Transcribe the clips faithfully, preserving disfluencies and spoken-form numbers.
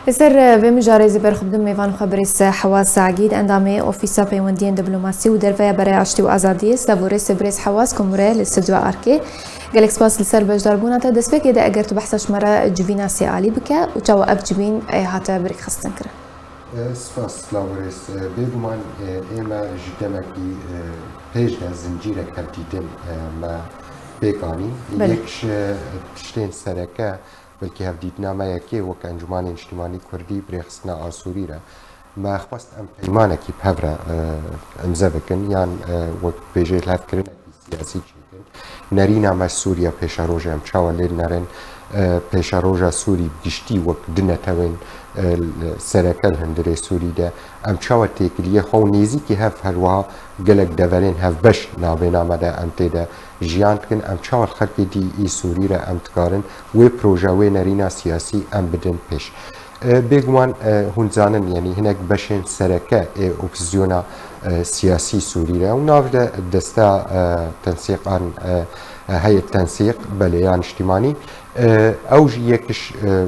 Li ser vê mijarê zî berxwe bidim mêvan xwe birêz Hewaz Agîd, endamê Ofîsa Peywendiyên Diplomasî û Derveya Beraya Aştî û Azadiyê. Silav û rêz birêz Hewaz, komûre li stûdyoya Arkê. Gelek spas li ser beşdarbûna te. Destpêkê de eger tu behsa ji me re civîna sê alî bike û çawa ev civîn ê hate birêkxistin kirin. E, spas, silav û rêz. E, bêguman, e, ême ji demekî, e, pêş de zincîrek hevdîtin, e, me pêk anîn. Belê. Yek ji tiştên sereke, belkî hevdîtina me yekê wek Encûmanê Niştimanî Kurdî bi rêxistina Asûrî re me xwest em peymanekî bi hev re, e, imze bikin, yan, e, wek bêjê lihevkirinekî siyasî çêkin. Nerîna me Sûriya pêşerojê em çawa lê nerin, e, pêşeroja Sûrî bi giştî wek du netewên, e, sereke li hundirê Sûrî de em çawa têkiliyê xwe û nêzîkî hev her wiha gelek deverên hevbeş navbêna me de em tê de jiyan dikin, em çawa li xelkê dî î Sûrî re em dikarin wê proje, wê nerîna siyasî em bidin pêş. E, bêguman, e, hûn zanin, yanî hinek beşên sereke ê opozîsyona, e, siyasî Sûrî re û nav de desta, e, tensîqan, e, e, heyet tensîq, belê, ya niştîmanî, e, ew jî yekiş, e, e, e,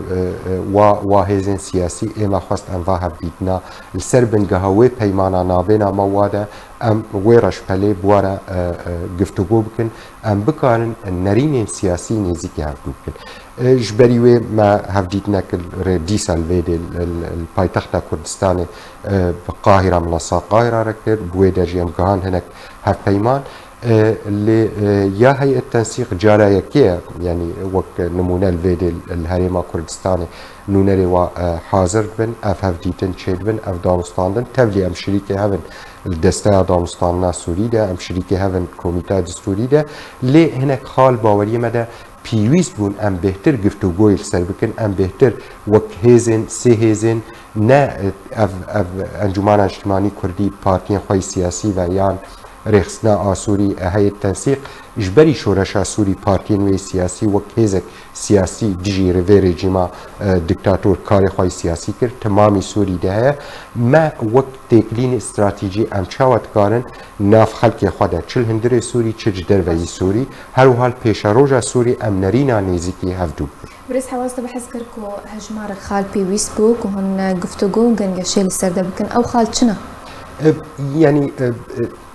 wa, wa hêzên siyasî ê me xwest em va hevdîtina li ser bingeha wê peymana navbêna me wa de em wê re ji pelê bi we re, e, e, giftûgo bikin. Em bikarin nerînên siyasî nêzîkî hevdû bikin. E, ji berî wê me hevdîtinek rê dîsa li vê dê li, li, li paytexta Kurdistanê, e, bi Qahira, minasa Qahira re kir. Bi wê de jî em gihan hinek hevpeyman. E, lê, e, ya heyet tensîq cara yekê ye, yanî wek nimûne li vê dê li herêma Kurdistanê nûnerê wa, e, hazir dibin, ev hevdîtin çêdibin, ev danûstandin. Tevlî em şirîkê hev in li desteya danûstandina Sûrî de, em şirîkê hev in komîteya distûrî de, lê hinek xal baweriyê me de pêwîst bûn em bêhtir giftûgoyê li ser bikin, em bêhtir wek hêzên, sê hêzên, ne, e, ev, ev Encûmana Niştimanî Kurdî, partiyên xwe yî siyasî ve yan rêxistina Asûrî, e, heyet tensîq, ji berî şoreşa Sûrî partiyên wê siyasî wek hêzek siyasî dijî vê rejîma, e, diktator karê xwe yî siyasî kir, timamî Sûrî de heye. Me wek têkilînê stratejî em çawa dikarin nav xelkê xwe de, çi li hundirê Sûrî, çi ji derveyî Sûrî, her wiha li pêşeroja Sûrî em nerîna nêzîkî hevdû bikin. Birêz Hewaz, te behs kir ku hejmarek xal pêwîst bû ku hûn, e, giftûgo û gengeşê li ser de bikin. Ew xal çi ne? E, yanî, e, e,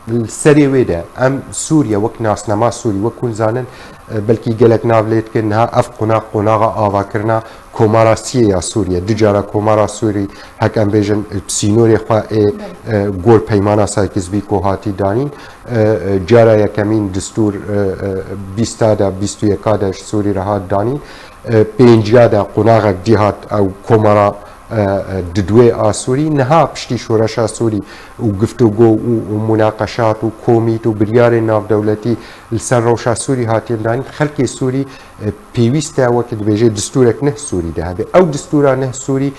Li serê wê de em Sûriye wek nasnama Sûrî, wek hûn zanin, e, belkî gelek nav lê dikin, niha ev qonax, qonaxa avakirina Komara Siyê ya Sûriye, du cara Komara Sûrî, hek em bêjin, e, bi sînorê xwe ê, e, gor peymana Sykes-Picot hatî danîn, e, e, cara yekemîn distûr, e, e, bîsta de, bîst û yeka de ji Sûrî re hat danîn, e, pênciya de qonaxek dî hat ew Komara e, e, didwê a Sûrî, niha piştî şoreşa Sûrî û giftûgo û, û munaqeşat û komît û biryarên navdewletî li ser rewşa Sûrî hatiye danîn, xelkê Sûrî, e, pêwîst e, wekî dibêje, distûrek neh Sûrî de hebe. Ew distûra neh Sûrî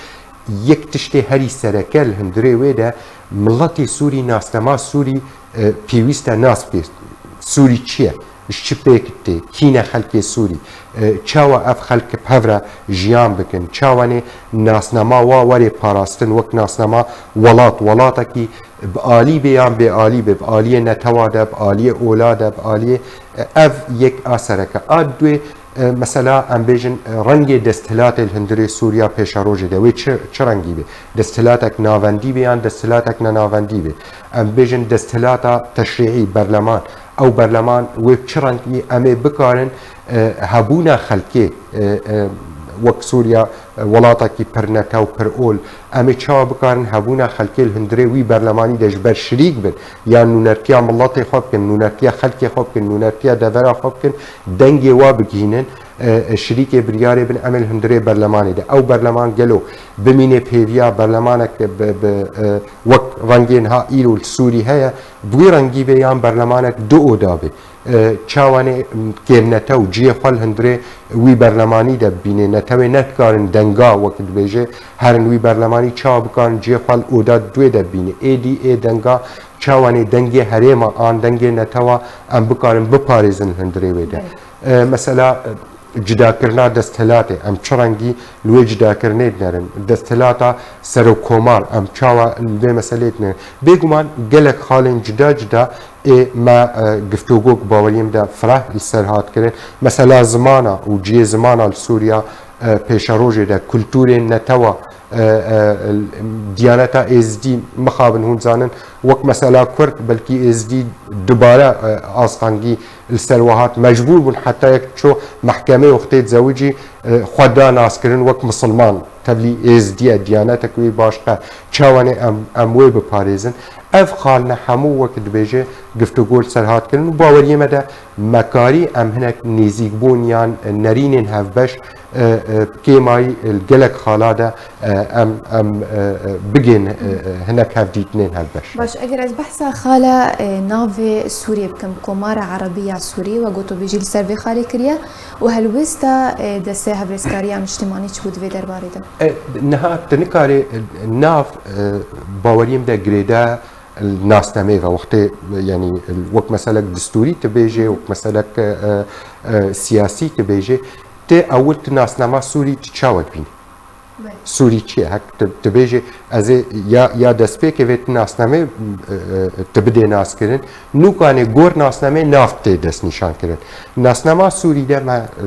yek tiştê herî sereke li hundirê wê de, miletê Sûrî, nasnama Sûrî, e, pêwîst e nas bike. Sûrî çi ye? Ji çi pêk tê? Kî ne xelkê Sûrî? E, çawa ev xelk bi hev re jiyan bikin? Çawa nê nasnama wa were parastin wek nasnama welat, welatekî bi alî bê yan bê alî bê, bi aliyê netewa de, bi aliyê ola de, bi aliyê, e, ev yek a sereke. A duyê, e, mesela, em bêjin, e, rengê desthilatê li hundirê Sûriya pêşerojê de, wê çi, çi rengî bê? Desthilatek navendî bê yan desthilatek nenavendî bê? Em bêjin desthilata teşrîî, berleman. Ew berleman wê bi çi rengî em ê bikarin, e, hebûna xelkê, e, e, wek Sûriya, e, welatekî pir netew, pir ol, em ê çawa bikarin hebûna xelkê li hundirê wî berlemanî de ji ber şirîk bin, yan nûnertiya miletê xwe bikin, nûnertiya xelkê xwe bikin, nûnertiya devera xwe bikin, dengê wa bigihînin, e, e, şirîkê biryarê bin, em ê li hundirê berlemanê de. Ew berleman gelo bimîne pêviya berlemanek bi, bi, e, wek rengê niha îro li Sûrî heye, bi wî rengî bê yan berlemanek du oda bê? E, çawa nê, m, kêmnetew cihê xwe li hundirê wî berlemanî de bibîne? Netewê nedikarin denga, wek dibêje, herin wî berlemanî, çawa bikarin cihê xwe li oda duê de bibîne? Êdî ê denga, çawa nê dengê herêma an dengê netewa em bikarin biparêzin li hundirê wê de? Belê. E, mesela, e, cudakirina desthilatê, em çi rengî li wê cudakirinê dinerin? Desthilata serokkomar, em çawa li vê meseleyê dinerin? Bêguman gelek xalên cuda cuda ê me, e, giftûgo, baweriyê min de fireh li ser hat kirin. Mesela zimana û cihê zimana li Sûriya, e, pêşerojê de kulturên netewa, e, e, diyaneta êzdî mixabin hûn zanin, wek mesela Kurd, belkî êzdî dubare, e, astengî li ser we hat, mecbûr bûn heta yek ço mehkemê wextê dizewicî, e, xwe da naskirin wek misilman, tevlî êzdiye, diyanetek wî başqe, çawa ne em, em wê biparêzin. Ev xalne hemû wek dibêje, giftûgo li ser hat kirin û baweriyê me de me karî em hinek nêzîkbûn yan nerînên hevbeş, e, e, bi kêmayî li gelek xala de, e, em, em, e, e, bigên, e, e, hinek hevdîtinên hevbeş. Baş, eger ez behsa xala, e, navê Sûriyê bikim, Komara Erebiya Sûrî, we gotobêjî li ser vê xalê kiriye û helwêsta, e, destê hevrêzkariya niştimanî çi bû di vê derbarê de? E, niha tu nikarê, e, nav, e, baweriyê min de girêde nasnameyê ve. Wextê, yanî, wek meselek distûrî tu bêjê, wek meselek, e, e, siyasî tu bêjê, tê ewil tu nasnama Sûrî tu çawa dibînî? Belê. Sûrî çi ye? Hek tu, tu bêjê, ez ê ya, ya destpêkê vê tu nasnamê, e, e, tu bidê naskirin. Nûkanê gor nasnamê nav tê destnîşankirin. Nasnama Sûrî de me, e,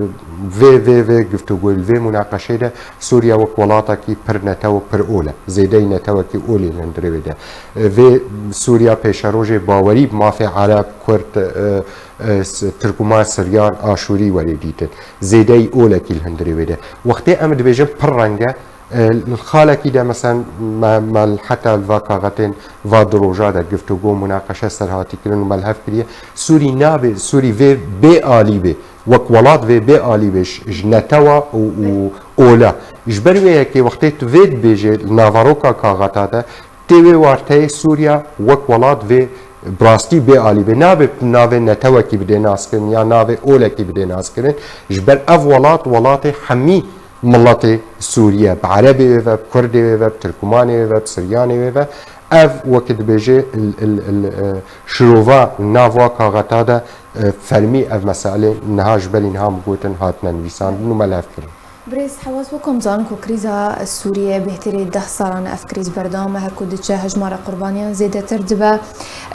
vê, vê, vê giftûgoyê, vê munaqeşeyê de Sûriye wek welatekî pir netew û pir ol e. Zêdeyî netewekî olî li hundirê wê de. Vê Sûriya pêşerojê bawerî bi mafê Ereb, Kurd, e, e, s-, Tirkûman, Siryan, Aşûrî werê dîtin. Zêdeyî olekî li hundirê wê de. Wextê em dibêjin pir reng e, e, li xalekî de, mesen, me, me li heta li va kaxetên va du roja de giftûgo, munaqeşe ser hatî kirin û me li hev kiriye. Sûrî nabe, Sûrî vê bê alî be. Wek welat vê bê alî be ji, ji netewa û, û ola. Ji ber wê yekê wextê tu vê dibêje li navaroka kaxeta de, tê wê warteyê Sûriya wek welat vê bi rastî bê alî be. Nabe tu navê netewekî bidê naskirin ya navê olekî bidê naskirin. Ji ber ev welat, welatê hemî miletê Sûriye, bi Erebê wê ve, bi Kurdê wê ve, bi Tirkûmanê wê ve, bi Siryanê wê ve. Ev wekî dibêje il, il, il, e, şirova nav wa kaxeta de, e, fermî ev meselê niha ji berî niha min gotin hatine nivîsandin û me li hev kirin. Birêz Hewaz, wek em zanin ku krîza Sûriyê bêhtirê deh salan ev krîz berdewam e, her ku diçe hejmara qurbaniyan zêdetir dibe.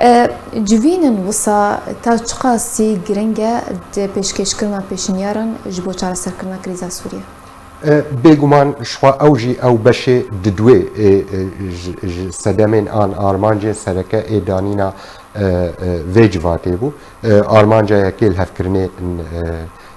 E, civînin wisa ta çiqasî giring e di pêşkêşkirina pêşniyarên ji bo çareserkirina krîza Sûriyê? E, bêguman ji xwe ew jî ew beşê didwê, e, e, ji, ji sedemên an armancên sereke ê danîna, e, e, vê civatê bû. E, armanca yekê lihevkirinê,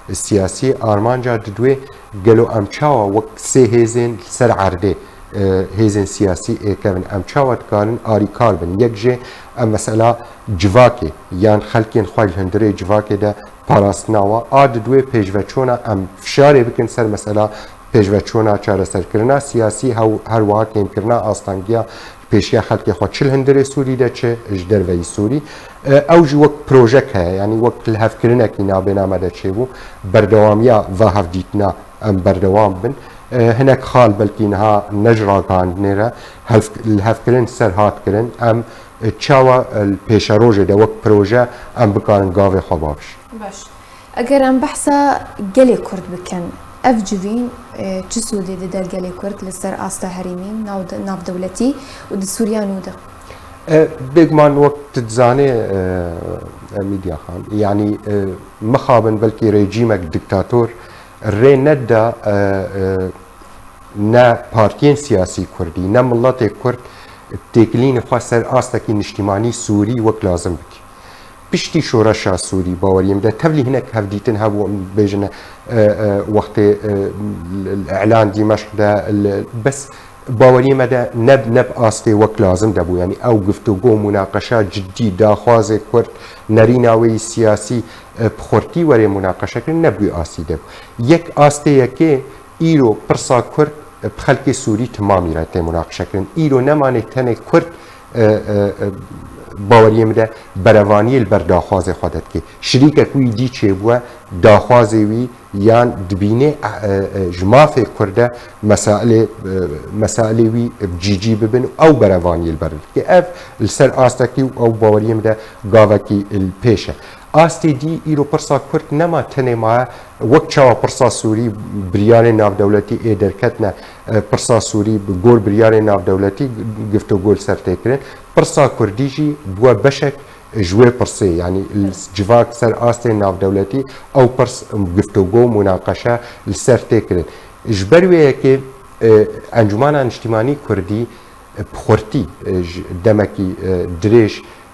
e, siyasî, armanca didwê gelo em çawa wek sê hêzên li ser erdê, e, hêzên siyasî ê kevin, em çawa dikarin arîkar bin? Yek jê em mesela civakê yan xelkên xwe li hundirê civakê de parastina wa, a didwê pêşveçûna em fişarê bikin ser mesela pêşveçûna çareserkirina siyasî, hew-, her wiha kêmkirina astengiya pêşiya xelkê xwe, çi li hundirê Sûrî de, çi ji derveyî Sûrî. E, ew jî wek projek heye, yanî wek lihevkirinekî nabêna me de çêbû, berdewamiya va hevdîtina em berdewam bin. E, hinek xal belkî niha ne ji ragihandinê re, hev-, lihevkirin ser hat kirin, em, e, çawa, e, li pêşerojê de wek proje em bikarin gavê xwe bavêjin. Baş. Eger em behsa gelê Kurd bikin, ev civîn, e, çi sûdê dide gelê Kurd li ser asta herêmî, nav-, navdewletî û di Sûriya nû de? E, bêguman wek tu dizanê, e, e, Mîdya Xan, yanî, e, mixabin belkî rejîmek diktator rê neda, e, e, ne partiyên siyasî kurdî, ne miletê kurd têkilînê xwe ser astekî niştîmanî sûrî wek lazim bike. Piştî şoreşa Sûrî, baweriyê min de tevlî hinek hevdîtin hebû, em bêjin, e, e, wextê, e, li, li Îlan Dîmeşq de, li, bes baweriyê me de ne, ne bi astê wek lazim de bû. Yanî ew giftûgo, munaqeşa ciddî, daxwazê Kurd, nerîna wê yî siyasî, e, bi xurtî were munaqeşe kirin, ne bi wî astî de bû. Yek astê yekê îro pirsa Kurd, e, bi xelkê Sûrî timamî re tê munaqeşe kirin. Îro nemanê tenê Kurd, e, e, e, baweriyê min de berevaniyê li ber daxwazê xwe de dike. Şirîkek wî dî çêbûye, daxwazê wî yan dibîne, e, e, ji mafê Kurd de mesailê, e, mesailê wî bi cî cî bibin û ew berevaniyê li ber dike. Ev li ser astekî û ew baweriyê min de gavekî li pêş e. Astê dî îro pirsa Kurd nema tenê maye, wek çawa pirsa Sûrî biryarên navdewletî ê derketine, e, pirsa Sûrî bi gor biryarên navdewletî giftûgo li ser tê kirin. Pirsa Kurdî jî bûye beşek ji wê pirsê, yanî li civak ser astên navdewletî ew pirs, giftûgo, munaqeşe li ser tê kirin. Ji ber wê yekê, e, Encûmana Niştîmanî Kurdî, e, bi xurtî, e, ji demekî, e, dirêj,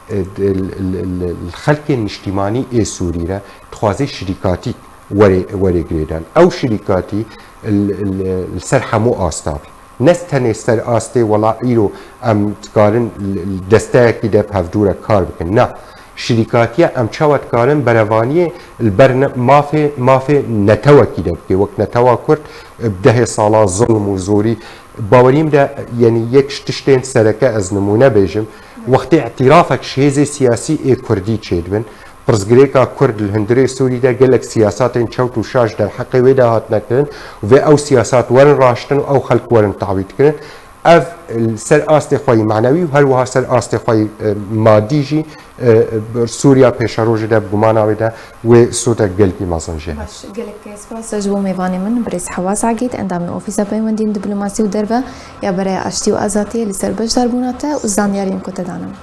e, d-, l-, l-, l-, li xelkên niştîmanî ê Sûrî re dixwaze şirîkatî were, were girêdan. Ew şirîkatî l-, l-, li ser hemû asta be. Ne tenê ser astê wela îro em dikarin l-, l-, desteyekî de bi hevdû re kar bikin. Na, şirîkatiya em çawa dikarin berevaniyê li ber ne-, mafê, mafê netewekî de bike. Wek netewa Kurd, bi dehê sala zilm û zorî, bawerî min de, yenî yek ji tiştên sereke ez nimûne bêjim, wextê îtirafek ji hêzê siyasî ê Kurdî çêdibin, pirsgirêka Kurd li hundirê Sûrî de gelek siyasatên çewt û şaş derheqê wê de hatine kirin û vê ew siyasat werin raştin û ew xelk werin tawît kirin. Ev li ser astê xwe yî manewî û her wiha ser astê xwe yî, e, madî jî, e, Sûriya pêşerojê de bi gumana wê de wê sûtek gelkî mezin jê heye. Baş, gelek spas ji bo mêvanê min, birêz Hewaz Agîd, endamê Ofîsa Peywendiyên Diplomasî û Derve ya Bereya Aştî û Azatiyê li ser beşdarbûna te û zanyariyên ku te dane min.